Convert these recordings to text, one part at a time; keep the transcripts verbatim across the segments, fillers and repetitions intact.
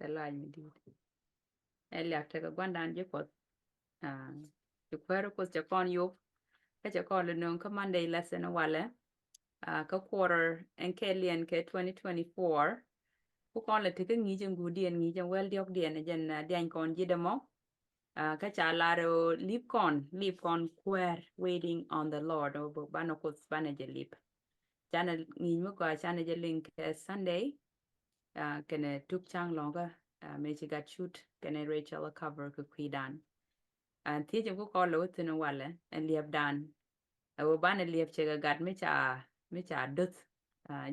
Tɛ lɔaac mi di̱i̱t. Ɛ liak tekɛ gua̱ndan ji̱ Kuɔth. Ci kuäär Kuoth cɛ kɔn yop. Kä cɛ kɔn lɛ nööŋ kä Monday lesson walɛ. Kä quarter ɛn kɛɛliɛn kɛ twenty twenty-four. Ku kɔn lɛ tekä ŋi̱i̱c ɛn guudiɛn ŋi̱i̱c ɛn wäl diɔ̱kdiɛn ɛ jɛn diany kɔn ji̱ dämɔ. Kä ca lar ɛ ɣöö lip kɔn, lip kɔn kuäär, waiting on the Lord. Ɔ banɛ Kuoth banɛ jɛ lip. Canɛ ŋi̱i̱c mi gɔaa canɛ jɛ liŋ kɛ Sunday. Kɛnɛ tuk ca̱ŋ lɔ̱ŋä mëë ci gat cut kɛnɛ Rachel ɛ cover kɛ kui̱dan. Thiecɛ ku kɔn lɛ wä thi̱n walɛ ɛn liɛpdan. Ɛ wä banɛ liɛp cɛ kɛ gat mi ca, mi ca doth.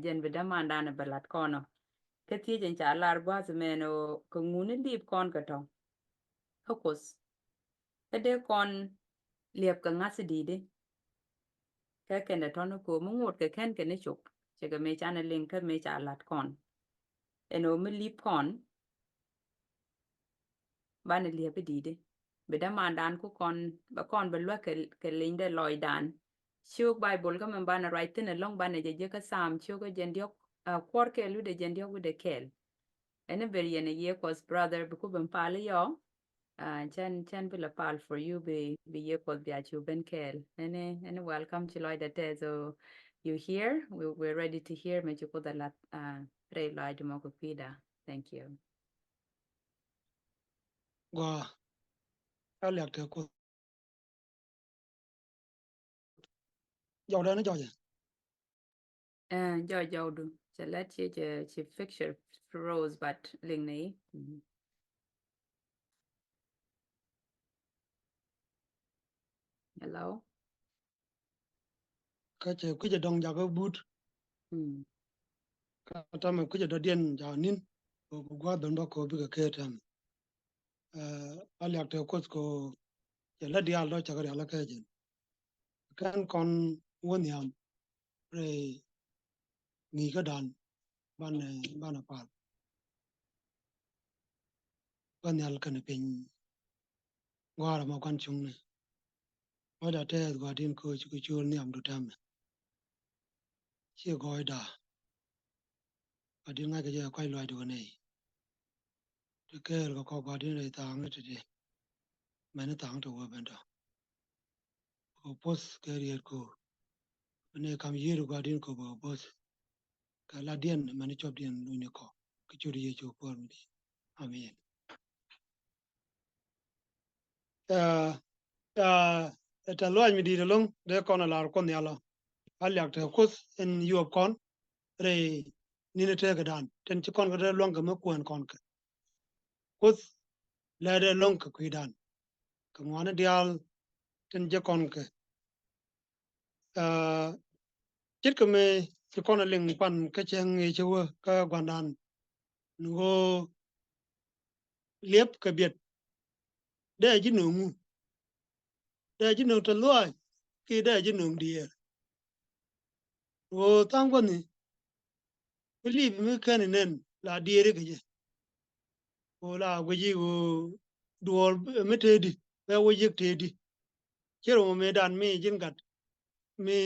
Jɛn bi dämandan bɛ lat kɔnɔ. Kä thiecɛ ca lar gua̱a̱th mɛn ɔ kɛ ŋuni lip kɔn kɛ tɔ̱. Kä Kuoth. Kä dee kɔn liɛp kɛ ŋa̱th di̱i̱di. Kä kɛn dee tɔ̱ni ko̱o̱m mi ŋot kɛ kɛn kɛn i̱ cop. Cɛ kɛ mëë canɛ liŋ kä mëë ca lat kɔn. Ɛn ɣöö mi lip kɔn. Banɛ liɛp i̱ di̱i̱di. Bi dämandan ku kɔn, bɛ kɔn bɛ luäk kɛ, kɛ liŋdɛ lɔcdan. Ciök Baibol kä mɛn banɛ ruac thi̱n ɛlɔ̱ŋ banɛ jɛ jiäkä Sam ciök kä jɛn diɔ̱k, kuɔr kɛɛl wi̱dɛ jɛn diɔ̱k wi̱dɛ kɛɛl. Ɛn i̱ ber yɛn ɛ yiëë Kuɔth brother bi ku ben pal i̱ yɔ. Cɛn, cɛn bi la pal for you bi, bi yiëë Kuɔth bia cu ben kɛɛl. Ɛn i̱, ɛn i̱ welcome ci lɔcdɛ tɛth, so you here, we, we're ready to hear. Mëë ci Kuoth ɛ lath rɛy lɔaacdi mɔ kɛ kui̱da. Thank you. Gua. Ɛ liak te Kuoth. Jɔwdɛ ni jɔcɛ. Jɔw jɔwdu cɛ lɛt ci, ci picture froze but liŋ ni. Hello. Kä cɛ kui̱cɛ dɔŋ jakä but. Kä tamɛ kui̱cɛ dɔ̱diɛn jakä ni̱n. Kɛ gua̱th ben bä kɛ bikɛ kɛ tamɛ. A liak te Kuoth kɛ cɛ lät diaal dɔ̱ cakɛ rial kä jɛn. Kɛn kɔn wä nhiam rɛy ŋi̱i̱kädan banɛ, banɛ pal. Bä nhial kɛnɛ piny gua̱a̱r ɛmɔ gua̱n cuŋni. Ɣöö da tɛth gua̱di̱n kɛ ɣöö ci kɛ cöl nhiamdu täämɛ. Ciɛ gɔɔyda. Gua̱di̱n ŋa̱ckɛ jɛ kɔc lɔaacdu kɛ nɛy. Ti kɛɛl kɛ kɔk gua̱di̱n rɛy tha̱a̱ŋ ni ti ti. Mɛn ni tha̱a̱ŋ ti wee ben tɔ. Bɛ kɛ poth kɛ riet ko. Bɛ ni kam yiëëdu gua̱di̱n ko bɛ kɛ poth. Kɛ ladiɛn mɛn ni cɔpdiɛn luny ni kɔ. Kɛ ciöt Yecu Kuäär mi di̱i̱t. Amen. Ɛ, ɛ, ɛ tɛ̈th lɔaac mi di̱i̱t ɛlɔ̱ŋ dee kɔn ɛ lar Kuoth nhial ɔ. A liak te Kuoth ɛn yuɔp kɔn rɛy ni̱n ɛ teekädan tin ci kɔn kɛ dee luäŋ kɛ mi kuɛn kɔn kɛ. Kuoth lɛ dee luäŋ kɛ kui̱dan kɛ ŋuani diaal tin jɛ kɔn kɛ. Aa, ce̱tkɛ mëë ci kɔn a liŋ pan kä cäŋ ëë cä wä kä gua̱ndan. Ni ɣöö liɛp kɛ biɛt dee ji̱ nööŋ ŋu? Dee ji̱ nööŋ tɛ̈th lɔaac kiɛ dee ji̱ nööŋ diëër? Ɣöö tha̱a̱ŋ gua̱ni mi liip mi kɛn inɛn la diëëri kɛ jɛ. Ɣöö la guici ɣöö duɔɔr mi tëëdi bɛ wä yiëk tëëdi. Ciɛ rɔmɔ mëëdan mi ji̱n gat mi,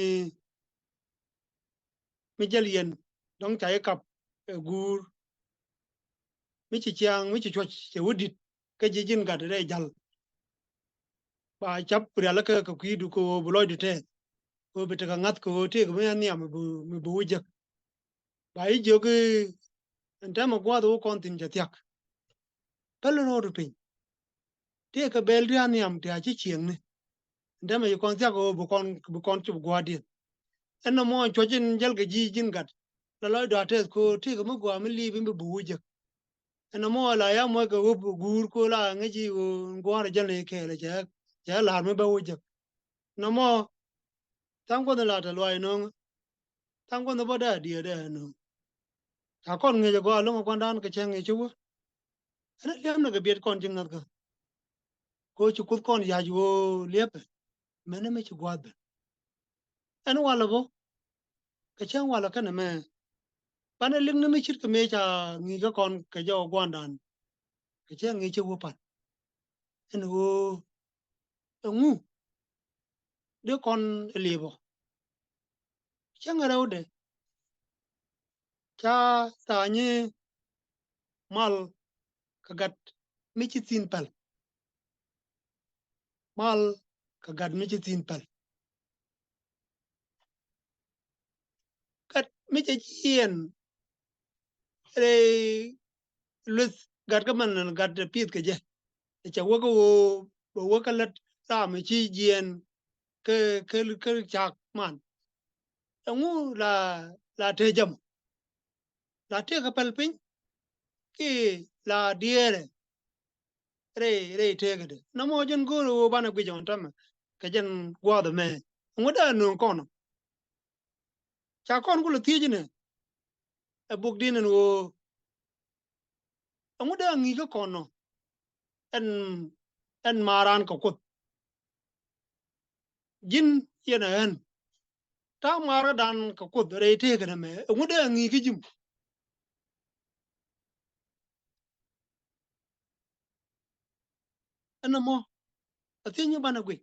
mi jäl yɛn dɔ̱ŋ ca ji̱ kap ɛ guur. Mi ci ciaŋ mi ci cuɔc cɛ wä di̱t kä ji̱ ji̱n gat rɛy jäl. Ba cap rialikä kɛ kui̱du kɛ ɣöö bi lɔcdu tɛɛth. Kɛ ɣöö bi tekɛ ŋa̱th kɛ ɣöö tëëkɛ mi nhiam mi bi, mi bi wä jek. Ba ji̱ jiök i̱ ɛn täämɛ gua̱a̱th wä kɔn thi̱n cɛ thia̱k. Päl ro̱o̱du piny. Tëëkɛ bɛl diaal nhiam ti a ci cieŋni. Ɛn täämɛ ci kɔn thia̱k ɣöö bi kɔn, bi kɔn cop gua̱a̱thdiɛn. Ɛn nɔmɔ cuɔ̱c in jäl kɛ ji̱ ji̱n gat. La lɔcdu a tɛth kɛ ɣöö tëëkɛ mi gɔaa mi liip in bi bi wä jek. Ɛn nɔmɔ la ya muɔc kɛ ɣöö bi guur kɛ ɣöö la ŋäc i̱ ɣöö gua̱a̱r jäl ni kɛɛl cɛ, cɛ la̱r mi bä wä jek. Nɔmɔ tha̱a̱ŋ gua̱th in la tɛ̈th lɔaac nööŋä. Tha̱a̱ŋ gua̱th in bä dee a diëë dee a nööŋ. Ca kɔn ŋi̱eec a gɔaa lo̱ŋ a gua̱ndan kɛ cäŋ ëë cä wä. Ɛn a liɛpnɛ kɛ biɛt kɔn ji̱ ŋäthkä. Kɛ ɣöö ci Kuoth kɔn ya̱c ɣöö liɛpɛ. Mɛnɛ mi ci gua̱a̱th ben. Ɛn walɛ bä kɛ cäŋ walɛ kɛnɛ mɛ. Banɛ liŋ ni mi ce̱tkɛ mëë ca ŋi̱i̱cä kɔn kɛ jɔw gua̱ndan. Kɛ cäŋ ëë cä wä pan. Ɛn ɣöö ɛŋu dee kɔn ɛ liep ɔ? Cäŋ ɛ rɛwdɛ ca tha̱a̱ŋ nyi mal kɛ gat mi ci thi̱n päl. Mal kɛ gat mi ci thi̱n päl. Gat mi cɛ jiɛɛn rɛy lueth gat kä mɛn gat pi̱th kɛ jɛ. Cɛ wä kä ɣöö bɛ wä kä lät ram mi ci jiɛɛn kä, kä, kä cak man. Ɛŋu la, la tëë jɛ mɔ? La tëë kɛ päl piny kiɛ la diɛɛrɛ rɛy, rɛy tëëkädɛ? Nɔmɔ jɛn go̱o̱rɛ ɣöö banɛ guic ɔn täämɛ kɛ jɛn gua̱a̱th ɛmɛ. Ɛŋu dee a nööŋ kɔn ɔ? Ca kɔn kulɛ thiec inɛ ɛ buk din ɛn ɣöö ɛŋu dee a ŋi̱i̱c kä kɔn ɔ? Ɛn, ɛn maran kɛ Kuoth. Ji̱n yɛn ɛ ɣän ta̱a̱ maarkädan kɛ Kuoth rɛy tëëkɛ nɛmɛ, ɛŋu dee a ŋi̱i̱c kä ji̱ mɔ? Ɛn nɔmɔ a thiec mi banɛ guic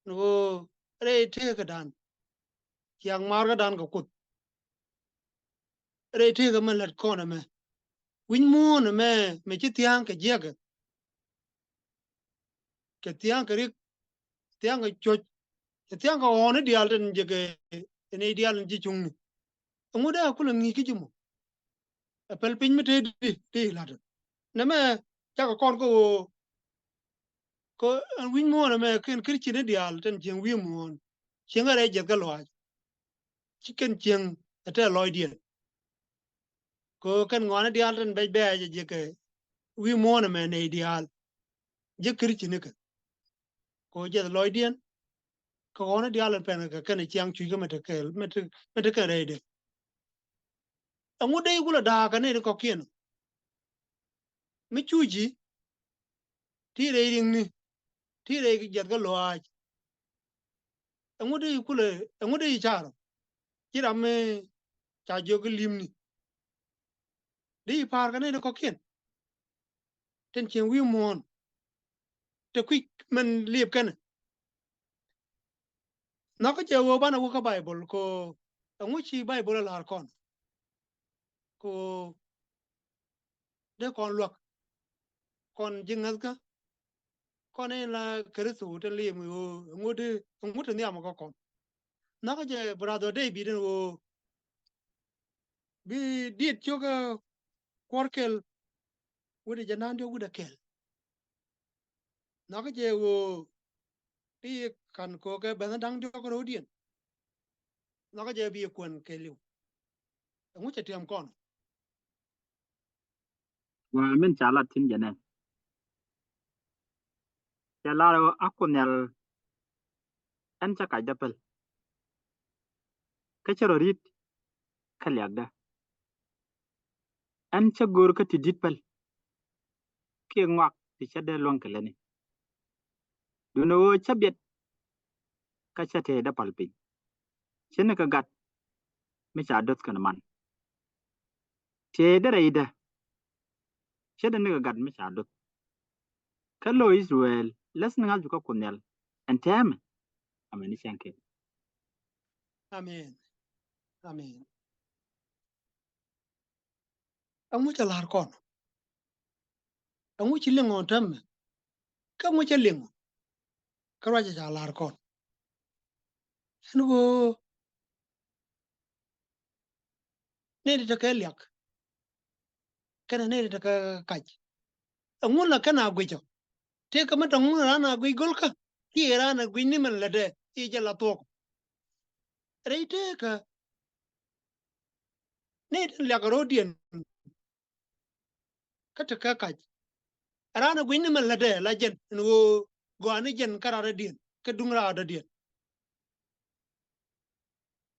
ni ɣöö rɛy tëëkädan, ciaŋ maarkädan kɛ Kuoth, rɛy tëëkä mɛ lät kɔn ɛmɛ, wi̱c muɔ̱ɔ̱n ɛmɛ mɛ ci thia̱a̱ŋ kɛ jiäkɛ, kɛ thia̱a̱ŋ kɛ rik, thia̱a̱ŋ kɛ cuɔ̱c, kɛ thia̱a̱ŋ kɛ ɣɔ̱ɔ̱ni diaal tin jɛ kɛ nɛy diaal in ji̱ cuŋni. Ɛŋu dee a kulɛ ŋi̱i̱c kä ji̱ mɔ? Ɛ päl piny mi te di, di la̱t. Nɛmɛ cakɛ kɔn kä ɣöö kɛ ɛn wi̱c muɔ̱ɔ̱n ɛmɛ kɛn Christian ni diaal tin cieŋ wi̱i̱ muɔ̱ɔ̱n, cieŋ ɛ rɛy jiɛth kä lɔaac. Ci kɛn cieŋ ɛ tɛth lɔcdiɛn. Kɛ ɣöö kɛn ŋɔaani diaal tin bɛc bɛ̈ɛ̈c ɛ jiɛkɛ wi̱i̱ muɔ̱ɔ̱n ɛmɛ nɛy diaal, ji̱ Christian nikɛ. Kɛ ɣöö jiɛth lɔcdiɛn kɛ ɣɔ̱ɔ̱ni diaal in pɛn kɛ kɛn ɛ ciaŋ cuc kä mɛ te kɛɛl, mɛ te, mɛ te kɛn rɛydɛ. Ɛŋu dee kulɛ da̱a̱k kɛ nɛy ti kɔ̱kiɛn mi cuci ti rɛy riŋni, ti rɛy jiɛth kä lɔaac? Ɛŋu dee kulɛ, ɛŋu dee carɔ ci ram mi ca jiök kä li̱mni? Dee pa̱a̱r kɛ nɛy ti kɔ̱kiɛn tin cieŋ wi̱i̱ muɔ̱ɔ̱n, te kui̱c mɛn liep kɛnɛ. Nhɔkä jɛ ɣöö banɛ wä kä Baibol, kɛ ɣöö ɛŋu ci Baibol ɛ la̱r kɔn? Kɛ ɣöö dee kɔn luäk, kɔn ji̱ ŋäthkä, kɔn in la Kritho te liim ɣöö ɛŋu dee, ɛŋu te nhiam kä kɔn. Nhɔkä jɛ brother David ɛn ɣöö bi diet cio̱k ɛ kuɔr kɛl, wut ɛ jɛ na̱a̱ŋ diɔ̱k wut ɛ kɛl. Nhɔkä jɛ ɣöö bi kan ko̱o̱kɛ ben da̱ŋ diɔ̱k ro̱o̱diɛn. Nhɔkä jɛ bi kuɛn kɛɛliw. Ɛŋu cɛ tiɛm kɔn? Wa min ca lat thi̱n jɛ nɛ. Cɛ lar ɣöö a Kuoth Nhial ɛn cä kacdä päl. Kä cä rɔ ri̱t kä liakdä. Ɛn cä go̱o̱r kä ti di̱t päl kiɛ ŋɔak ti cä dee luäŋ kɛ lätni. Duundɛ ɣöö cä biɛt kä cä tëëdä pal piny. Ce̱tnikɛ gat mi ca do̱th kɛnɛ man. Tëëdä rɛydä ce̱tdä nikɛ gat mi ca do̱th. Kä lo̱ I-thɛ-rɛl läthni ŋa̱thdu kä Kuoth Nhial ɛn täämɛ. Amen. I̱ cäŋ kɛl. Amen. Amen. Ɛŋu cɛ la̱r kɔn? Ɛŋu ci liŋ ɔ täämɛ? Kä ɛŋu cɛ liŋ ɔ? Kä ruacɛ ca la̱r kɔn. Ɛn ɣöö nɛy ti tekɛ liak kɛnɛ nɛy ti tekɛ kac. Ɛŋu la kɛn a guic ɔ? Tëëkä mi tɔŋ raan a guic go̱lkä kiɛ raan a guic ni mɛn lätdɛ i̱ jɛ la thuɔ̱k. Rɛy tëëkä nɛy tin liak ro̱o̱diɛn kä tekɛ kac. Raan a guic ni mɛn lätdɛ la jɛn ɛn ɣöö gɔaa ni jɛn kä raadädiɛn kä duŋ raadädiɛn.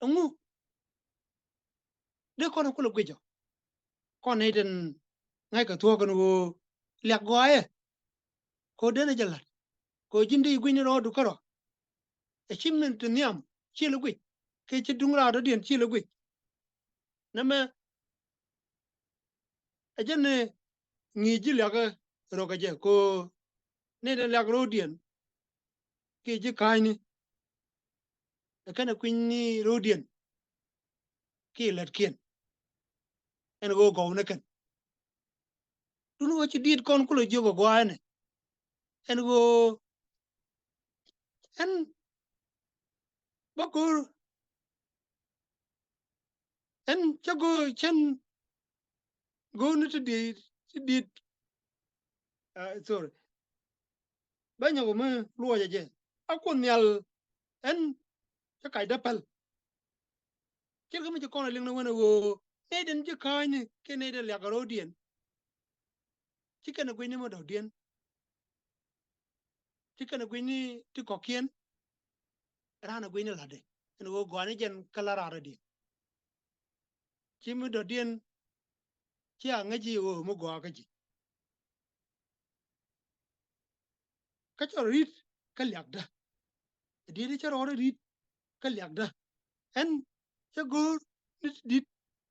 Ɛŋu dee kɔn kulɛ guic ɔ? Kɔn nɛy tin ŋa̱ckɛ thuɔ̱k ɛn ɣöö liak gɔaaɛ. Kɛ ɣöö denɛ jɛ la̱t kɛ ɣöö ji̱n dee ji̱ guic ni rɔɔdu kärɔa. Ɛ ci min te nhiam ci lɛ guic, kɛ ci duŋ raadädiɛn ci lɛ guic. Nɛmɛ ɛ jɛn ni ŋi̱i̱c ji̱ liakä rökä jɛ kɛ ɣöö ni dee liak ro̱o̱diɛn kiɛ ji̱ ka̱a̱cni. Ɛ kɛnɛ kui̱ny ni ro̱o̱diɛn kiɛ lätkiɛn. Ɛn ɣöö gɔw ni kɛn. Duŋni ɣöö ci diit kɔn kulɛ jiök ɛ gɔaa ɛnɛ. Ɛn ɣöö ɛn bä go̱o̱r, ɛn cä go̱o̱r, cän go̱o̱r ni ti diit, ti diit. Ah, sorry. Bä nyɔk mi luɔcɛ jɛ. A Kuoth Nhial ɛn cä kac dä päl. Ce̱tkɛ mi ci kɔn a liŋ ni wen a ɣöö nɛy den ji̱ kääcni kiɛ nɛy den liak a ro̱o̱diɛn. Ci kɛn a gui̱cni mi dɔ̱diɛn. Ci kɛn a gui̱cni ti kɔ̱kiɛn. Raan a gui̱cni la̱tdɛ ɛn ɣöö gɔaa ni jɛn kä la raar a diɛn. Ci mi dɔ̱diɛn ci a ŋäc ji̱ ɣöö mi gɔaa kä ji̱. Kä cä rɔ ri̱t kä liakdä. Ɛ diet cä rɔɔdä ri̱t kä liakdä. Ɛn cä go̱o̱r ni ti di̱t,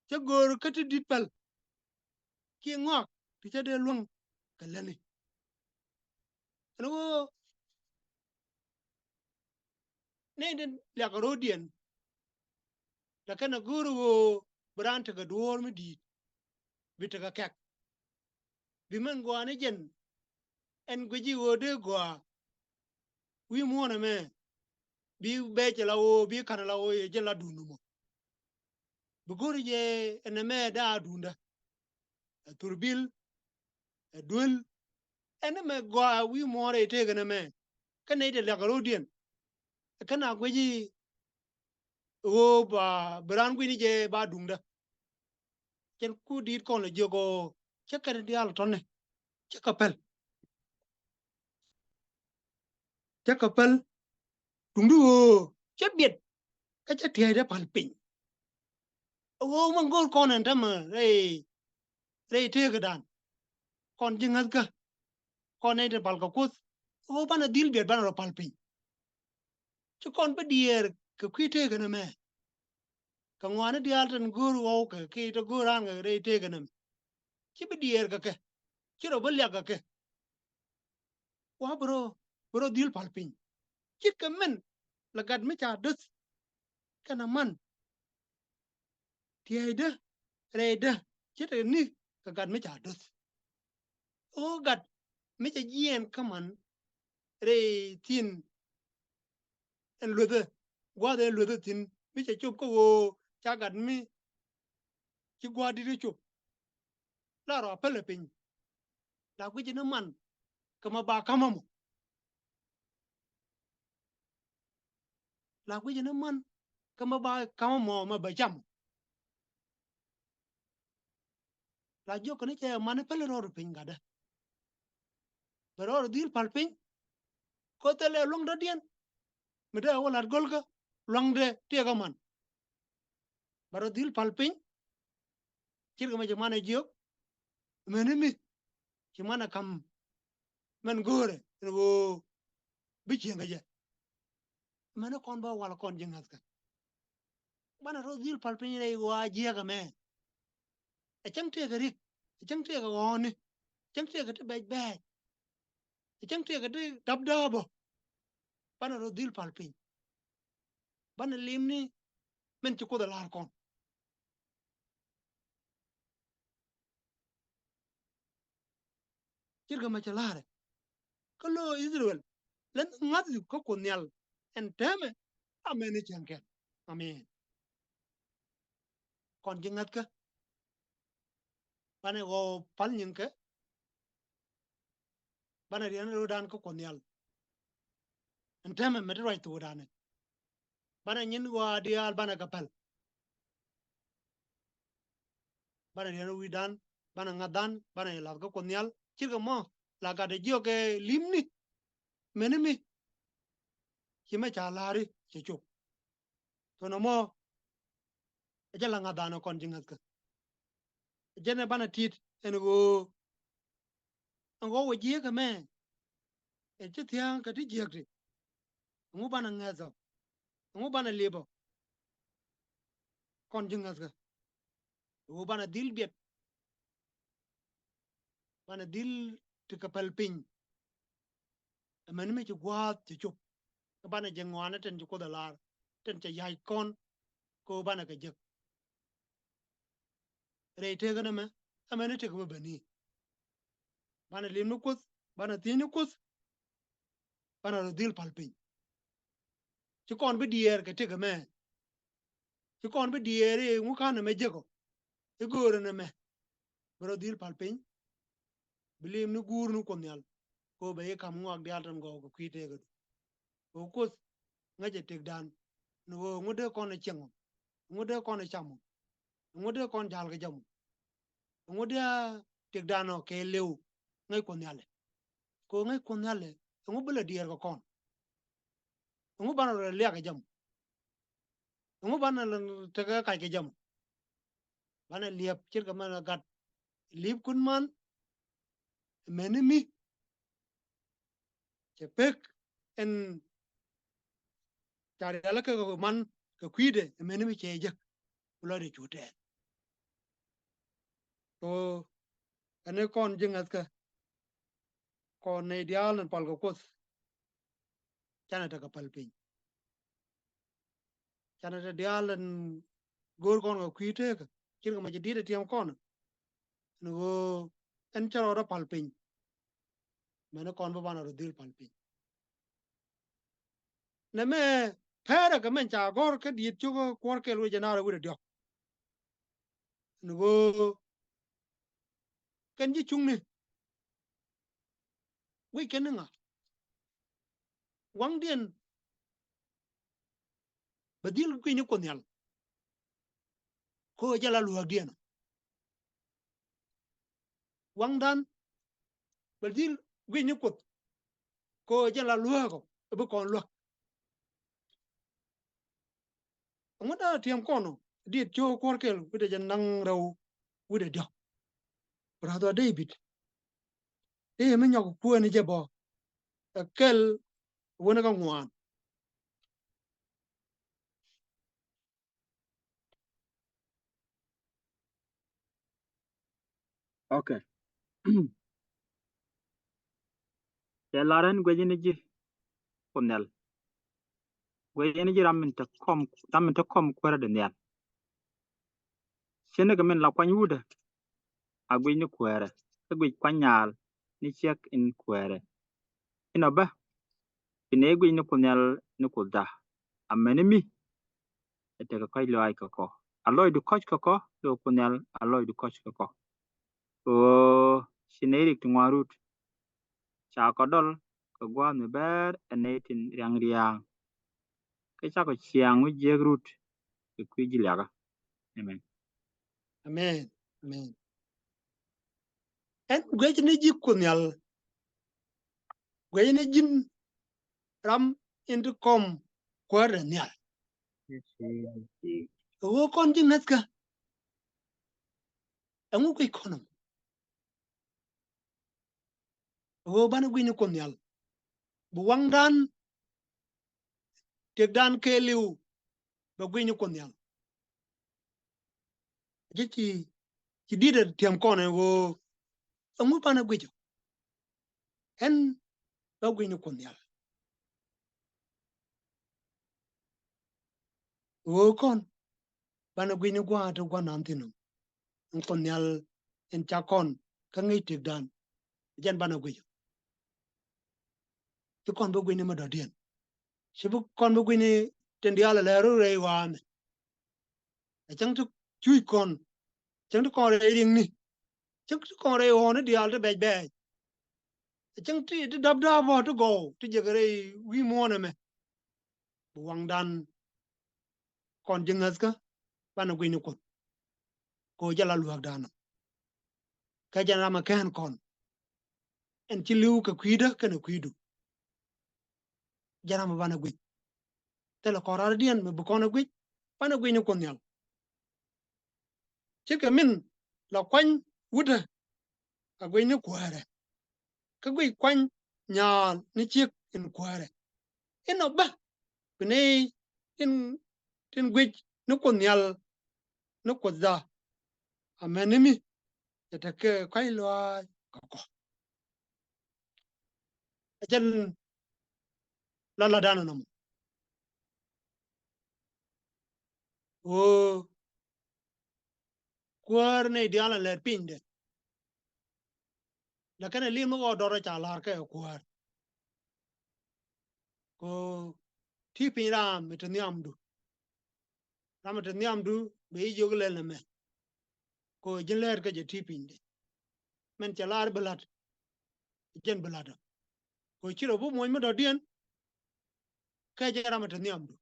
cä go̱o̱r kä ti di̱t päl. Kiɛ ŋɔak ti cä dee luäŋ kɛ lätni. Ɛn ɣöö nɛy den liak a ro̱o̱diɛn. Lakin a go̱o̱r ɣöö bi raan tekɛ duɔ̱ɔ̱r mi di̱i̱t, bi tekɛ kɛk. Bi mɛn gɔaa ni jɛn ɛn guic ji̱ ɣöö dee gɔaa. Wi̱i̱ muɔ̱ɔ̱n ɛmɛ bi bɛc la ɣöö bi ka̱n la ɣöö yɛ jɛ la duun nɔmɔ. Bi go̱o̱r jɛ ɛn ɛmɛ daa duundä. Ɛ thurbil, ɛ duel. Ɛn ɛmɛ gɔaa wi̱i̱ muɔ̱ɔ̱n rɛy tëëk ɛn ɛmɛ. Kä nɛy te liak a ro̱o̱diɛn. Kä na guic ji̱ ɣöö ba bi raan gui̱ni jɛ ba duŋdä. Cɛn ku di̱i̱t kɔn lɛ jiök ɣöö cä kɛn diaal tɔ̱ni cä kɛ päl. Cä kɛ päl. Duŋdu ɣöö cä biɛt kä cä tiɛɛcdä päl piny. Ɣöö mi go̱o̱r kɔn ɛn tämɛ rɛy, rɛy tëëkädan. Kɔn ji̱ ŋäthkä. Kɔn nɛy tin pal kɛ Kuoth. Ɣöö banɛ dhil biɛt banɛ rɔ pal piny. Ci kɔn bi diɛɛr kɛ kui̱ tëëkä nɛmɛ. Kɛ ŋɔaani diaal tin go̱o̱r ɣɔw kɛ kiɛ te go̱o̱r raan kɛ rɛy tëëkä nɛmɛ. Ci bi diɛɛr kɛ kɛ. Ci rɔ bi liak kɛ kɛ. Wa bi rɔ, bi rɔ dhil pal piny. Ce̱tkɛ min la gat mi ca döth. Kɛnɛ man. Tiɛɛcdä, rɛydä, ce̱tkɛ ni kɛ gat mi ca döth. Ɣöö gat mi ca jiɛɛn kä man rɛy thi̱n ɛn luethä, gua̱a̱th ɛn luethä thi̱n mi ca cop kä ɣöö ca gat mi ci gua̱a̱th di̱t ɛ cop. La rɔ a pälɛ piny. La guic ni man kɛ ma ba ka̱mä mɔ. La guic ni man kɛ ma ba ka̱mä mɔ ma ba cam. La jiök kɛ ni cɛ man päl rɔɔd piny gatdä. Bɛ rɔɔd dhil pal piny. Kä thilɛ luäŋ dɔ̱diɛn. Mi dee wä lat gölkä luaŋdɛ tiɛɛkä man. Bɛ rɔ dhil pal piny. Ce̱tkɛ mɛ ci man ɛ jiök. Mɛni mi ci man ɛ ka̱m mɛn go̱o̱rɛ ɛn ɣöö bi cieŋ kɛ jɛ. Mɛni kɔn bä wal kɔn ji̱ ŋa̱thkä. Banɛ rɔ dhil pal piny rɛy ɣɔaa jiäkä mɛ. Ɛ cäŋ tëëkɛ rik, ɛ cäŋ tëëkɛ ɣɔ̱ɔ̱ni, ɛ cäŋ tëëkɛ ti bɛc bɛɛc, ɛ cäŋ tëëkɛ ti dap daapä. Banɛ rɔ dhil pal piny. Banɛ limni min ci Kuoth ɛ la̱r kɔn. Ce̱tkɛ mɛ cɛ la̱rɛ. Kä lo̱ Israel lɛn ŋa̱th yu kä Kuoth Nhial ɛn täämɛ. Amen i̱ cäŋ kɛn. Amen. Kɔn ji̱ ŋa̱thkä. Banɛ ɣɔw pal nyiŋkɛ. Banɛ riɛn röödan kä Kuoth Nhial. Ɛn täämɛ mɛ ti ruac thokdan ɛ. Banɛ nyin ɣɔaa diaal banɛ kɛ päl. Banɛ riɛn wi̱i̱dan, banɛ ŋa̱thdan, banɛ lath kä Kuoth Nhial. Ce̱tkɛ mɔ la gatdɛ jiɔkɛ limni. Mɛni mi ci mɛ ca la̱ri cɛ cop. Thonɔ mɔ ɛ jɛ la ŋa̱thdan ɛ kɔn ji̱ ŋa̱thkä. Ɛ jɛn ɛ banɛ tit ɛn ɣöö ɛn ɣɔw ɛ jiäkä mɛ. Ɛ ci thia̱a̱ŋ kɛ ti jiäk ti. Ɛŋu banɛ ŋäthɔ? Ɛŋu banɛ lipɔ? Kɔn ji̱ ŋäthkä. Ɛ ɣöö banɛ dhil biɛt. Banɛ dhil ti kɛ päl piny. Ɛmɛn mi ci gua̱a̱th cɛ cop. Kä banɛ jɛ ŋɔaanɛ tin ci Kuoth ɛ la̱r tin cɛ ya̱c kɔn. Kä ɣöö banɛ kɛ jek rɛy tëëkä nɛmɛ. Ɛmɛn i̱ tëëkä bä bäni. Banɛ lim ni Kuoth, banɛ thiec ni Kuoth, banɛ rɔ dhil pal piny. Ci kɔn bi diɛɛr kɛ tëk ɛmɛ. Ci kɔn bi diɛɛr i̱ ŋu ka̱n ɛmɛ jek ɔ, i̱ göörä nɛmɛ. Bi rɔ dhil pal piny, bi lim ni guur ni Kuoth Nhial. Kɛ ɣöö bɛ i̱ ka̱m ŋɔak diaal tin gɔw kɛ kui̱ tëëkädu. Kɛ ɣöö Kuoth ŋäcɛ tëkdan, ni ɣöö ŋu dee kɔn ɛ cieŋ ɔ, ŋu dee kɔn ɛ cam ɔ, ŋu dee kɔn ja̱l kɛ jam ɔ, ŋu dee tëkdan ɔ kɛ liw ŋäc Kuoth Nhial ɛ. Kɛ ɣöö ŋäc Kuoth Nhial ɛ, ŋu bi lɛ diɛɛr kɛ kɔn? Ŋu banɛ rɔ liak kɛ jam? Ŋu banɛ tekɛ kac kɛ jam? Banɛ liɛp ce̱tkɛ mɛn ɛ gat li̱pkun man, mɛni mi cɛ pek ɛn ca rialikä kɛ man kɛ kui̱dɛ, mɛni mi cɛ jek. Ku lɔcdɛ cu tɛɛth. Kɛ ɣöö ɛn ni kɔn ji̱ ŋäthkä, kɔn nɛy diaal ni pal kɛ Kuoth, canɛ tekɛ pal piny. Canɛ te diaal in go̱o̱r kɔn kɛ kui̱ tëëkä, ce̱tkɛ mɛ ci di̱t ɛ tiɛm kɔn. Ni ɣöö ɛn cä rɔɔdä pal piny, mɛni kɔn bi banɛ rɔ dhil pal piny. Nɛmɛ pɛrɛ kɛ mɛn ca gɔ̱r kä Diit cio̱kä kuäär kɛl wi̱cdɛ jiɛn rɛw wi̱cdɛ diɔ̱k. Ni ɣöö kɛn ji̱ cuŋni, guic kɛn ni ŋa? Waŋdiɛn bɛ dhil guic ni Kuoth Nhial, kɛ ɣöö jɛ la luäkdiɛn ɔ. Waŋdan bɛ dhil guic ni Kuoth, kɛ ɣöö jɛ la luäk ɔ, ɛ bi kɔn luäk. Ŋuɔ̱t a tiɛm kɔn ɔ, Diit cio̱k kuäär kɛl wi̱cdɛ jiɛn rɛw wi̱cdɛ diɔ̱k. Bɛ rath ɣöö David, i̱ mi nyɔk kuäär ni jɛ bä, ɛ kɛl wäni kä ŋuan. Ok. Cɛ lar ɛn guic ni ji̱ Kuoth Nhial. Guic ni ji̱ ram min te kɔm, ram min te kɔm kuäärä di nhial. Cɛ ni kɛ min la kuany wutdä a guic ni kuäärä, kä guic kuany nyaal ni ciek in kuäärä. Inɔ bä, bi nɛy guic ni Kuoth Nhial ni Kuothda. Amäni mi, ɛ tekɛ kɔ̱c lɔaac kɛ kɔ. A lɔcdu kɔ̱c kɛ kɔ, lo̱o̱ Kuoth Nhial a lɔcdu kɔ̱c kɛ kɔ. Ɣöö ci nɛy rik ti ŋuan rut, ca kɔ dɔl kɛ gua̱a̱th mi bɛr ɛ nɛy tin ria̱ŋ ria̱a̱ŋ. Kä cakɔ ciaŋ wi̱c jiäk rut kɛ kui̱ ji̱ liakä. Amen. Amen. Amen. Ɛn guic ni ji̱ Kuoth Nhial, guic ni ji̱n ram in ti kɔm kuäär dɛ nhial. Ɣöö kɔn ji̱ ŋäthkä, ɛŋu guic kɔn ɛmɔ? Ɣöö banɛ guic ni Kuoth Nhial, bi waŋdan, tëkdan kɛɛliw, bɛ guic ni Kuoth Nhial. Ji̱ ci, ci di̱t ɛ tiɛm kɔn ɛ ɣöö ɛŋu banɛ guic ɔ? Ɛn bä guic ni Kuoth Nhial. Ɣöö kɔn banɛ guic ni gua̱a̱th ti gua̱n nan thi̱n ɔ. Ɛn Kuoth Nhial in ca kɔn kä ŋäc tëkdan, jɛn banɛ guic ɔ. Ci kɔn bä guic ni mi dɔ̱diɛn. Ci bi kɔn bä guic ni tin diaal ɛ lɛ rɔ rɛy wa̱a̱mɛ. Ɛ cäŋ ti cuc kɔn, cäŋ ti kɔn rɛy riŋni, cäŋ ti kɔn rɛy ɣɔ̱ɔ̱ni diaal ti bɛc bɛɛc. Ɛ cäŋ ti, ti dap dap bä ti gɔw ti jek rɛy wi̱i̱ muɔ̱ɔ̱n ɛmɛ. Bi waŋdan kɔn ji̱ ŋäthkä banɛ guic ni Kuoth, kɛ ɣöö jɛ la luäkdan ɔ. Kä jɛn ram ɛ kɛn kɔn, ɛn ci li̱w kɛ kui̱dä kɛnɛ kui̱du. Jɛn ram ɛ banɛ guic. Thilɛ kɔn rɔɔdiɛn mi bi kɔn ɛ guic, banɛ guic ni Kuoth Nhial. Ce̱tkɛ min la kuany wutdä a guic ni kuäärɛ, kä guic kuany nyaal ni ciek in kuäärɛ. Inɔ bä, bi nɛy tin, tin guic ni Kuoth Nhial ni Kuothda. Amäni mi, cɛ tekɛ kɔ̱c lɔaac kɛ kɔ. Ɛ jɛn la latdan ɛnɔmɔ. Ɣöö kuäär nɛy diaal ɛ lɛr pinydɛ. Ɛ kɛn ɛ liŋ mi ɣɔɔ dɔrɔ ca la̱r kɛ ɛ kuäär. Kɛ ɣöö ti piny ram mi te nhiamdu. Ram mi te nhiamdu bɛ ji̱ jiök lɛl nɛmɛ. Kɛ ɣöö ji̱n lɛɛt kä jɛ ti pinydi. Mɛn cɛ la̱r bi la̱t. Jɛn bi la̱t ɔ. Kɛ ɣöö ci rɔ bi muɔ̱ny mi dɔ̱diɛn. Kɛ jɛ ram mi te nhiamdu.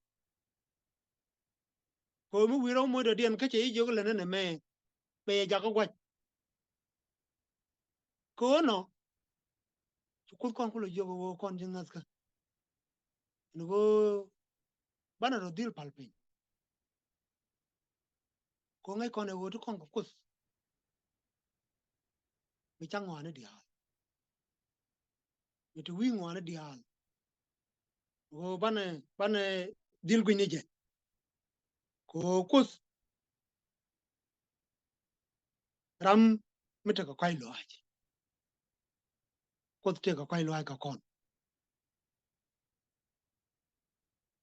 Kɛ ɣöö mi wi̱i̱ rɔ bi muɔ̱ny dɔ̱diɛn kä cɛ ji̱ jiök lɛl nɛmɛ. Bɛ yɛ jakä gua̱c. Kɛ ɣöö nɔ ci Kuoth kɔn kulɛ jiök ɣöö kɔn ji̱ ŋäthkä. Ɛn ɣöö banɛ rɔ dhil pal piny. Kɛ ɣöö ŋäc kɔn ɛ ɣöö ti kɔn kɛ Kuoth mi ca ŋɔaani diaal, mi te wi̱i̱ ŋɔaani diaal. Ɣöö banɛ, banɛ dhil gui̱ny ni jɛ. Kɛ ɣöö Kuoth ram mi tekɛ kɔ̱a̱c lɔaac. Kuoth tekɛ kɔ̱a̱c lɔaac kɛ kɔn.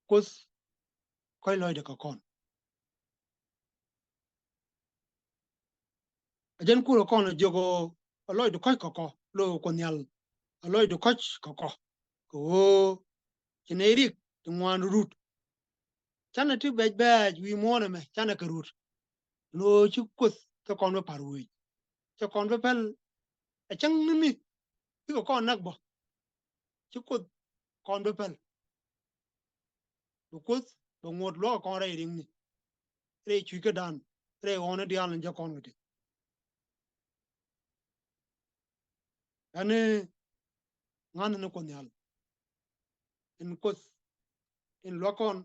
Kuoth kɔ̱a̱c lɔcdɛ kɛ kɔn. A jɛn kurɛ kɔn a jiök ɣöö a lɔcdu kɔ̱c kɛ kɔ, lo̱ Kuoth Nhial a lɔcdu kɔ̱c kɛ kɔ. Kɛ ɣöö ci nɛy rik ti ŋuan rut. Canɛ ti bɛc bɛɛc wi̱i̱ muɔ̱ɔ̱n ɛmɛ canɛ kɛ rut. Ɛn ɣöö ci Kuoth kɛ kɔn bi pa̱r wec. Cɛ kɔn bi päl. A cäŋ ni mi bikɛ kɔn näk bä. Ci Kuoth kɔn bi päl. Bi Kuoth bɛ ŋuɔ̱t luäk kɔn rɛy riŋni, rɛy cuckädan, rɛy ɣɔ̱ɔ̱ni diaal ni jɛ kɔn kɛ ti. Ɛn ŋa̱n ni Kuoth Nhial. In Kuoth in luäk kɔn.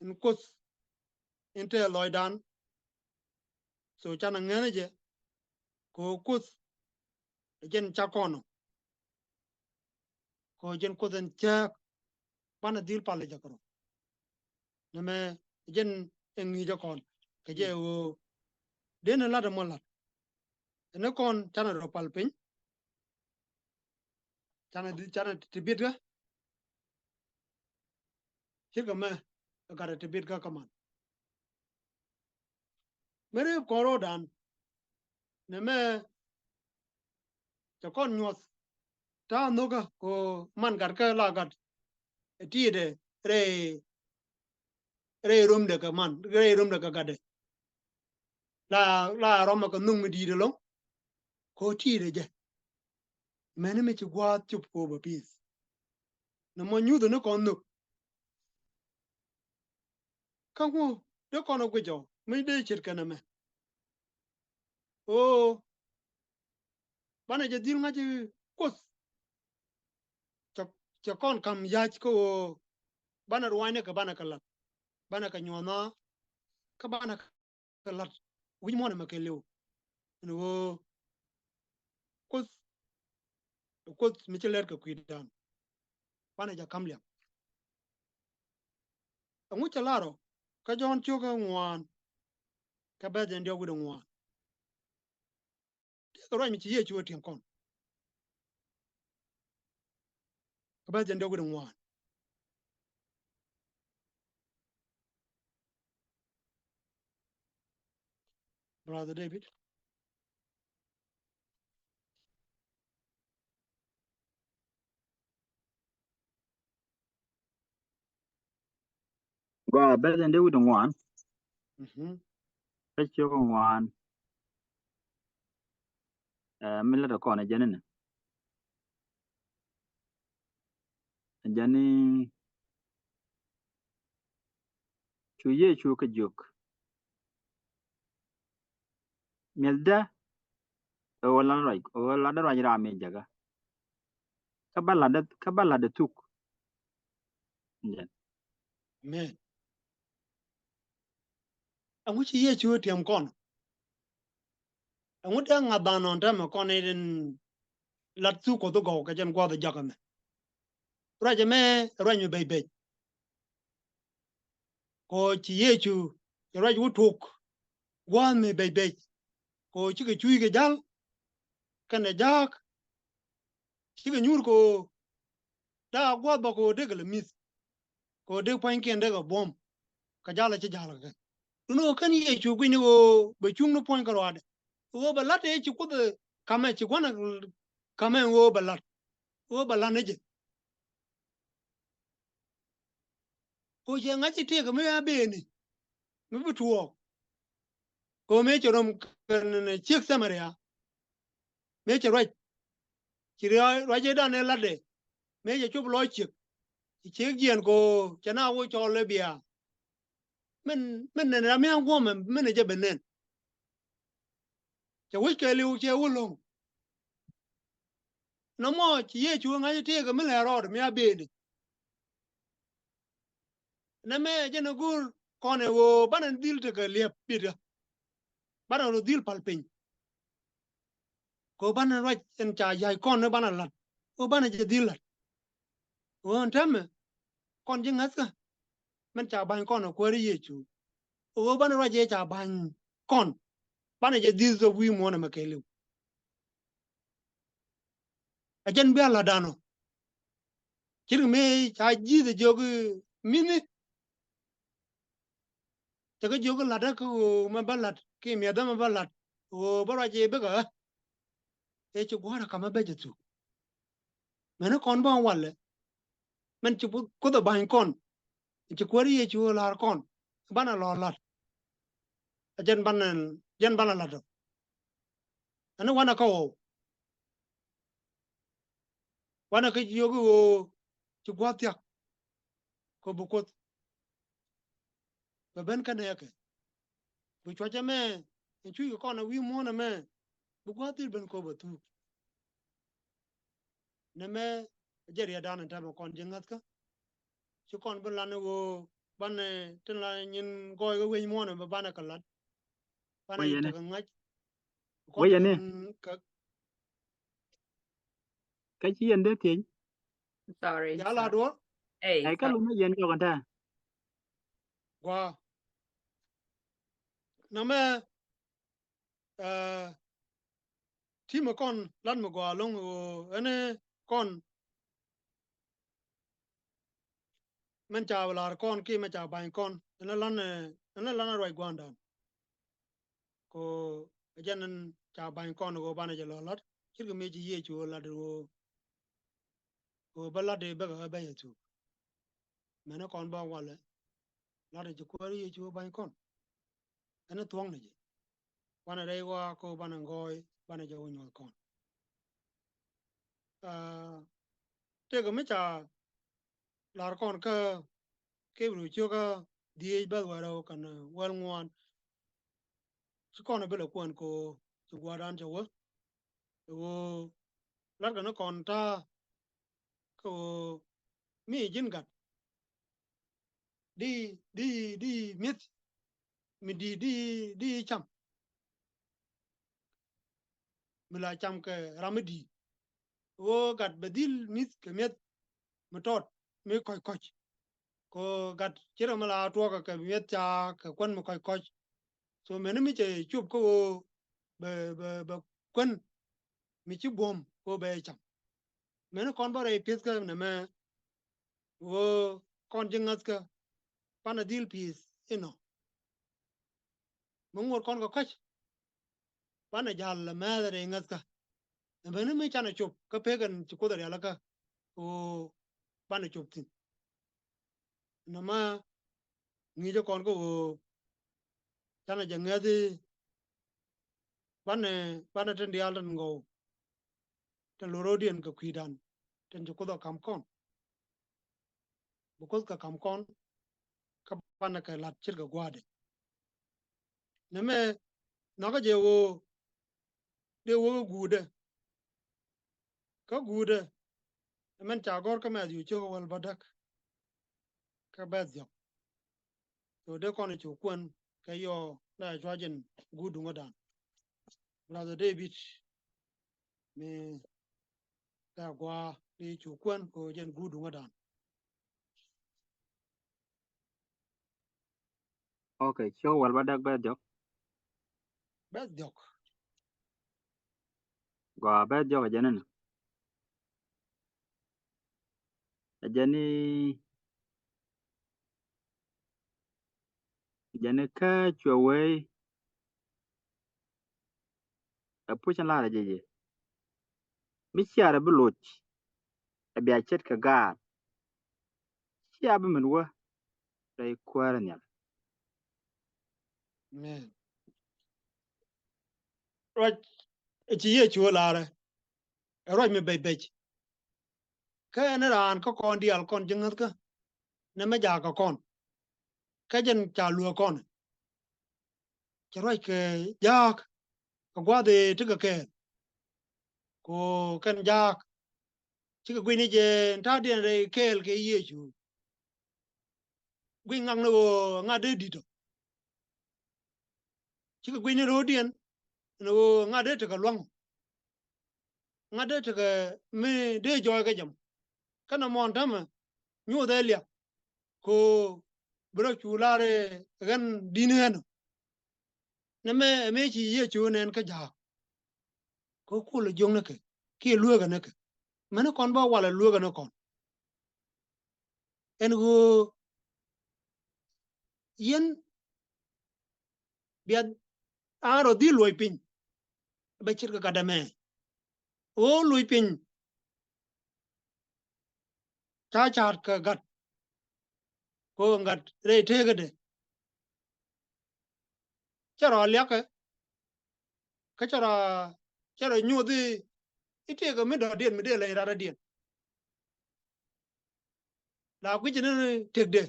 In Kuoth in te lɔcdan. So canɛ ŋäni jɛ kɛ ɣöö Kuoth ɛ jɛn ca kɔn ɔ. Kɛ ɣöö jɛn Kuoth ɛn cääk banɛ dhil pal jɛ kɛ rɔ. Nɛmɛ ɛ jɛn ɛ ŋi̱i̱c ɛ kɔn kɛ jɛ ɣöö den ɛ la̱t ɛmɔ la̱t. Ɛn ɛ kɔn canɛ rɔ pal piny. Canɛ, canɛ ti bitkä. Cikɛ mɛ ɛ gat ɛ ti bitkä kä man. Mi rep kɔn ro̱o̱dan nɛmɛ cɛ kɔn nyuɔth. Ta̱a̱ nhokä kɛ ɣöö man gatkä la gat ɛ ti̱i̱dɛ rɛy, rɛy romdɛ kɛ man, rɛy romdɛ kɛ gatdɛ. La, la rɔmɛ kɛ nhök mi di̱i̱t ɛlɔ̱ŋ. Kɛ ɣöö ti̱i̱dɛ jɛ. Mɛni mi ci gua̱a̱th cop kɛ ɣöö bɛ pi̱i̱th. Nɛmɔ nyuthɛ ni kɔn nhök. Kä ŋu dee kɔn ɛ guic ɔ mi dee ce̱tkɛ nɛmɛ. Ɣöö banɛ jɛ dhil ŋa̱c i̱ Kuoth. Cɛ, cɛ kɔn ka̱m ya̱c kä ɣöö banɛ ruanyni kɛ banɛ kɛ la̱t. Banɛ kɛ nyuɔ̱thna kä banɛ kɛ la̱t wi̱c muɔ̱ɔ̱n ɛmɛ kɛɛliw. Ɛn ɣöö Kuoth, Kuoth mi ci lɛr kɛ kui̱dan. Banɛ jɛ ka̱m liak. Ɛŋu cɛ lar ɔ kä Jɔ̱ɔ̱n cio̱k ɛ ŋuan kɛ bɛ̈th ɛn diɔ̱k wi̱cdɛ ŋuan. Tëëkɛ ruac mi ci Yecu ɛ tiɛm kɔn. Kɛ bɛ̈th ɛn diɔ̱k wi̱cdɛ ŋuan. Brother David. Gua bɛ̈th ɛn diɔ̱k wi̱cdɛ ŋuan. Mhm. Bɛ̈th cio̱k ɛ ŋuan. Ɛ, mi lät ɛ kɔn ɛ jɛn inɛ. Ɛ jɛn i̱ cu Yecu kɛ jiök. Mi̱ethdä ɛ ɣöö la̱t ruac, ɛ ɣöö la̱t ruac ram mi jäkä. Kä ba la̱tdä, kä ba la̱tdä thuk. Jɛn. Amen. Ɛŋu ci Yecu tiɛm kɔn? Ɛŋu dee ŋa̱th banɔn täämɛ kɔn in lat thuk Kuɔth gɔw kɛ jɛn gua̱th ɛ jak ɛmɛ? Ruac ɛmɛ ruac mi bɛc bɛc. Kɛ ɣöö ci Yecu cɛ ruac wä tok gua̱a̱th mi bɛc bɛc. Kɛ ɣöö cikɛ cuc kɛ ja̱l kɛnɛ ja̱a̱k. Cikɛ nyuur kɛ ɣöö dee a gua̱a̱th bä kɛ ɣöö dee kɛ lɛ mi̱th. Kɛ ɣöö dee pua̱nykiɛn dee kɛ buɔ̱m kɛ ja̱l a ci ja̱l kɛ kɛn. Duundɛ ɣöö kɛn Yecu gui̱cni ɣöö bɛ cuŋni puɔ̱ny kärɔaadɛ. Kɛ ɣöö bɛ la̱t tëë ci Kuoth ɛ Kamɛ ci gua̱n kamɛ ɣöö bɛ la̱t, ɣöö bɛ la̱t ni jɛ. Kɛ ɣöö cɛ ŋa̱c i̱ tëëkɛ mi a bëëni mi bi tuɔɔk. Kɛ ɣöö mëë cɛ rom kɛn ciek Thamaria, mëë cɛ ruac, ci ruac ëëdan ëë la̱tdɛ, mëë cɛ cop lɔc ciek, ci ciek jiɛɛn kɛ ɣöö cɛ na wä cɔl ëë bia. Min, min nɛn ram mi a guɔ̱mɛ min ɛ jɛ ben nɛn. Cɛ wec kɛɛliw cɛ wä lo̱ŋ. Nɔmɔ ci Yecu ŋa̱c tëëkɛ mi lɛ rɔɔd mi a bëëni. Nɛmɛ jɛn ɛ go̱o̱r kɔn ɛ ɣöö banɛ dhil tekɛ liɛp bi̱t ɣä. Banɛ rɔ dhil pal piny. Kɛ ɣöö banɛ ruac ɛn ca ya̱c kɔn ni banɛ la̱t. Ɣöö banɛ jɛ dhil la̱t. Ɣöö ɛn täämɛ kɔn ji̱ ŋäthkä. Min ca ba̱ny kɔn ɛ Kuäär Yecu. Ɣöö banɛ ruac ëë ca ba̱ny kɔn. Banɛ jɛ dhil dhop wi̱i̱ muɔ̱ɔ̱n ɛmɛ kɛɛliw. Ɛ jɛn bia la̱tdan ɔ. Ce̱tkɛ mëë ca ji̱th ɛ jiök i̱ mi̱thi. Cɛ kɛ jiök i̱ la̱tdä kä ɣöö mɛ bä la̱t kiɛ mi̱ethä mɛ bä la̱t ɣöö bä ruac i̱ bikɛ ɣä. Ëë ci gua̱a̱r ɛ kamä bä jɛ thuk. Mɛni kɔn bä walɛ. Mɛn ci Kuoth ɛ ba̱ny kɔn. Ci Kuäär Yecu ɣöö la̱r kɔn. Banɛ lɔ la̱t. Ɛ jɛn banɛ, jɛn banɛ la̱t ɔ. Ɛn wanɛ kä ɣɔw. Wanɛ kä jiök i̱ ɣöö ci gua̱a̱th thia̱k. Kɛ bi Kuoth bɛ ben kä nɛɛkɛ. Bi cuacä mɛ in cuc kɛ kɔn ɛ wi̱i̱ muɔ̱ɔ̱n ɛmɛ. Bi gua̱a̱th dhil ben kɛ bɛ thuuk. Nɛmɛ jɛ riɛtdan in täämɛ kɔn ji̱ ŋäthkä. Ci kɔn bi lan i̱ ɣöö banɛ tin la nyin gɔɔy kä wi̱i̱ muɔ̱ɔ̱n ɛmɛ banɛ kɛ la̱t. Banɛ tekɛ ŋa̱c. Wecɛ ni. Kä ci yɛn dee thiec. Sorry. Ya la duɔ̱ɔ̱r. Ey, kä lum ni yɛn jɔk ɛn tɛ̈. Gua. Nɛmɛ, eh, ti̱mɛ kɔn lat mi gua lo̱ŋ ɣöö ɛn kɔn min ca la̱r kɔn kiɛ min ca ba̱ny kɔn. Ɛn lan, eh, ɛn lan ruac gua̱a̱ndan. Kɛ ɣöö ɛ jɛn in ca ba̱ny kɔn ɣöö banɛ jɛ lɔ la̱t ce̱tkɛ mëë ci Yecu ɣöö la̱t ɣöö, ɣöö bä la̱t i̱ bikɛ ɣä bä jɛ thuk. Mɛni kɔn bä walɛ la̱t i̱ ci Kuäär Yecu ɣöö ba̱ny kɔn. Ɛn thuɔ̱ŋ ni jɛ. Wanɛ rɛy ɣɔaa kä banɛ gɔɔy banɛ jɛ wä nyuɔth kɔn. Ah, tëëkɛ mi ca la̱r kɔn kä Kibru cio̱kä dhieec bäth wäl rɛw kɛnɛ wäl ŋuan. Ci kɔn a bi lɛ kuɛn kɛ ɣöö ci gua̱a̱rdan cɛ wä. Kɛ ɣöö la̱tkɛ ni kɔn ta̱a̱ kɛ ɣöö mi ji̱n gat. Di, di, di mi̱th. Mi di, di, di cam. Mi la cam kɛ ram mi di̱i̱t. Ɣöö gat bɛ dhil mi̱th kɛ mi̱eth mi tɔt mi kɔc kɔc. Kɛ ɣöö gat ci ram mi la tuɔɔk kɛ mi̱eth ca kɛ kuän mi kɔc kɔc. So mɛni mi cɛ cop kä ɣöö bɛ, bɛ, bɛ kuän mi ci buɔ̱m ɣöö bɛ cam. Mɛni kɔn bä rɛy pi̱ethkä nɛmɛ ɣöö kɔn ji̱ ŋäthkä banɛ dhil pi̱i̱th inɔ. Mi ŋuɔ̱t kɔn kɛ kɔc banɛ ja̱l ɛ mɛth rɛy ŋäthkä. Ɛ beni mi canɛ cop kä pek ɛn ci Kuoth ɛ rialikä ɣöö banɛ cop thi̱n. Nɛmɛ ŋi̱i̱cä kɔn kä ɣöö canɛ jɛ ŋäthi banɛ, banɛ tin diaal tin gɔw. Tin lo̱ro̱diɛn kɛ kui̱dan tin ci Kuoth ɛ ka̱m kɔn. Bi Kuoth kɛ ka̱m kɔn kä banɛ kɛ la̱t ce̱tkɛ gua̱a̱dɛ. Nɛmɛ nhɔakä jɛ ɣöö dee wä kä guutdɛ. Kä guutdɛ ɛmɛn ca gɔ̱r kä Mɛthiw cio̱k wäl bädäk kä bɛ̈th diɔ̱k. Thok dee kɔn cu kuɛn kɛ yɔ na cua jɛn guut duŋädan. Brother David mi tɛ gua di cu kuɛn kɛ jɛn guut duŋädan. Ok, cio̱k wäl bädäk bɛ̈th diɔ̱k. Bɛ̈th diɔ̱k. Gua bɛ̈th diɔ̱k ɛ jɛn ni. Ɛ jɛn ni, ɛ jɛn ni kä cuɛ wee. Ɛ puc in lar ɛ jɛ jɛ. mi /ciɛ rɔ bi loc, ɛ bia ce̱tkɛ gaat, /cia bi min wä rɛy Kuäär nhial. Amen. Ruac ɛ ci Yecu ɛ la̱rä, ɛ ruac mi bɛc bɛc. Kä ɛn raan kä kɔn diaal kɔn ji̱ ŋäthkä, nɛmɛ jaak kɛ kɔn. Kä jɛn ca luäk kɔn. Cɛ ruac kɛ jaak kɛ gua̱a̱th ëë tekɛ kɛɛl. Ko kɛn jaak cikɛ guic ni jɛ ta̱a̱diɛn rɛy kɛɛl kɛ Yecu. Guic ŋakni ɣöö ŋa̱t dee di̱t ɔ. Cikɛ guic ni ro̱o̱diɛn ɛn ɣöö ŋa̱t dee tekɛ lua̱ŋ ɔ. Ŋa̱t dee tekɛ mi dee jɔɔy kɛ jɛ mɔ. Kä nɔmɔ ɛn täämɛ nyuuth ɛ liak. Ko bi rɔ cu lar ɛ ɣän di̱t ni ɣän ɔ. Nɛmɛ ɛ mëë ci Yecu nɛn kä jaak. Ko kulɛ jiök ni kɛ kiɛ lueekɛ ni kɛ. Mɛni kɔn bä walɛ lueekɛ ni kɔn. Ɛn ɣöö yɛn bia an rɔ dhil luɔc piny. Bɛ ce̱tkɛ gat ɛmɛ ɣöö luɔc piny ca ca̱a̱t kɛ gat. Ko gat rɛy teekädɛ cɛ rɔ liakɛ. Kä cɛ rɔ, cɛ rɔ nyuuth i̱, i̱ tëëkɛ mi dɔ̱diɛn mi dee leny rat dɔ̱diɛn. La guic ni tëkdɛ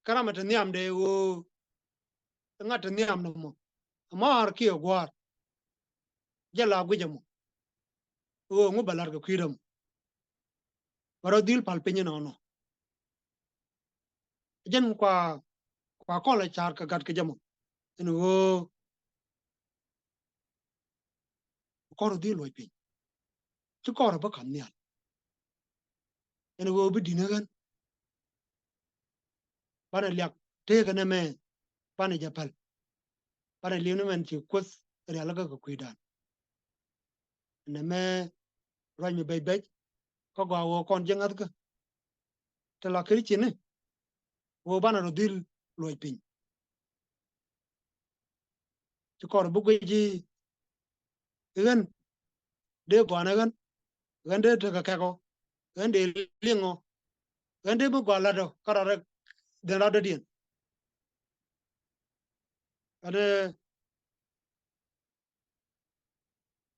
kä ram ɛ te nhiamdɛ ɣöö ŋa̱t te nhiam nɔmɔ. Ɛ ma̱a̱r kiɛ gua̱a̱r. Jɛ la guic ɛmɔ ɣöö ŋu bɛ la̱t kɛ kui̱dɛ mɔ. Bɛ rɔ dhil pal piny inɔnɔ. Jɛn kua, kua kɔl ɛ ca̱a̱t kɛ gat kɛ jɛ mɔ. Ɛn ɣöö kɔr dhil luɔc piny. Ci kɔr bä kam nhial. Ɛn ɣöö bi di̱t ni ɣän. Banɛ liak teekä nɛmɛ, banɛ jɛ päl. Banɛ li̱w ni mɛn ci Kuoth rialikä kɛ kui̱dan. Nɛmɛ ruac mi bɛc bɛc kä gɔaa ɣöö kɔn ji̱ ŋäthkä. Te la Christian ni ɣöö banɛ rɔ dhil luɔc piny. Ci kɔr bi guic i̱ ɣän dee gɔaa ni ɣän, ɣän dee tekɛ kɛk ɔ, ɣän dee liŋ ɔ, ɣän dee mi gɔaa la̱t ɔ kä rɔɔdɛ, dhɛn rɔɔdɛ diɛn. Ɣän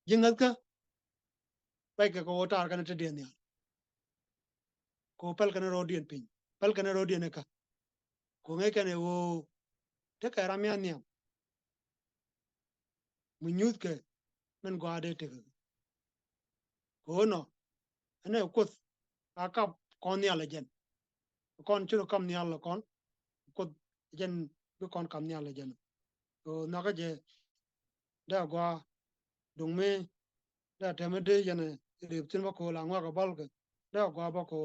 ji̱ ŋäthkä ruac kɛ kɛ ɣöö taar kɛn te diɛn nhial. Ko päl kɛn ro̱o̱diɛn piny, päl kɛn ro̱o̱diɛn ɛ kä. Ko ŋäc kɛn ɛ ɣöö tekɛ ram mi a nhiam mi nyuuthkɛ min gɔaa dee tekɛ. Ko nɔ ɛn ɛ Kuoth a kap kɔn nhial ɛ jɛn. Kɔn ci rɔ kap nhial ɛ kɔn, Kuoth jɛn bi kɔn kap nhial ɛ jɛn. Ko nhɔkä jɛ dee a gɔaa duŋ mi dee a tɛmɛ dee yɛn ɛ rep thi̱n bä ko la ŋuak ɛ bal kɛ dee a gɔaa bä ko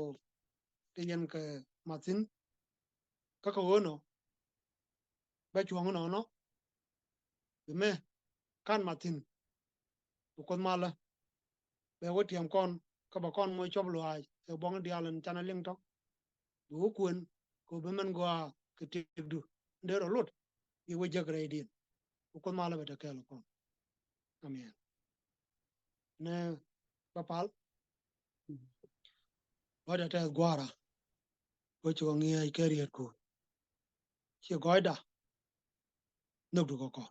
dee yɛn kɛ mat thi̱n. Kä kɛ ɣöö nɔ bɛ cuɔ̱ŋ inɔnɔ. Bi mɛ kan mat thi̱n. Bi Kuoth malä bɛ wä tiɛm kɔn kä bɛ kɔn moc cuɔp luaac ɛ buɔ̱ŋ diaal in canɛ liŋ tɔ̱. Bi wä kuën kɛ bi mɛn gɔaa kɛ tiekdu in dee rɔ lot. Bi wä jek rɛydiɛn. Bi Kuoth malä bɛ te kɛɛl kɔn. Amen. Ni bä pal. Gɔɔydä tɛth gua̱a̱ra. Wä ci kɔ ŋi̱eec kɛ rietku. Ci gɔɔydä nhökdu kɔ kɔ.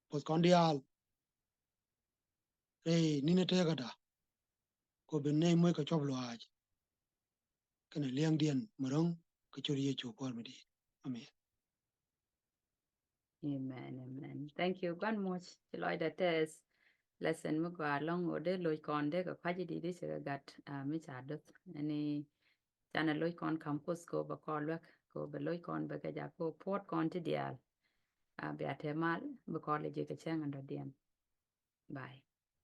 Puɔth kɔn diaal rɛy ni̱n teekädä. Kɔ bi nɛy moc kɛ cuɔp luaac kɛnɛ liɛŋdiɛn mi ro̱ŋ kɛ ciöt Yecu Kuäär mi di̱i̱t. Amen. Amen, amen. Thank you gua̱n muɔ̱c. Ci lɔcdä tɛth lesson mi gɔaa ɛlɔ̱ŋ ɣöö dee loc kɔn dee kɛ kua̱c i̱di̱ dee ci kɛ gat, ah, mi ca do̱th. Ɛn i̱ canɛ loc kɔn ka̱m Kuoth kɛ ɣöö bɛ kɔn luäk kɛ ɣöö bɛ loc kɔn bɛ kɛ jakä puɔ̱t kɔn ti diaal. Ah, bia te mal bi kɔn lɛ ji̱ kɛ cäŋ in dɔ̱diɛn. Bye.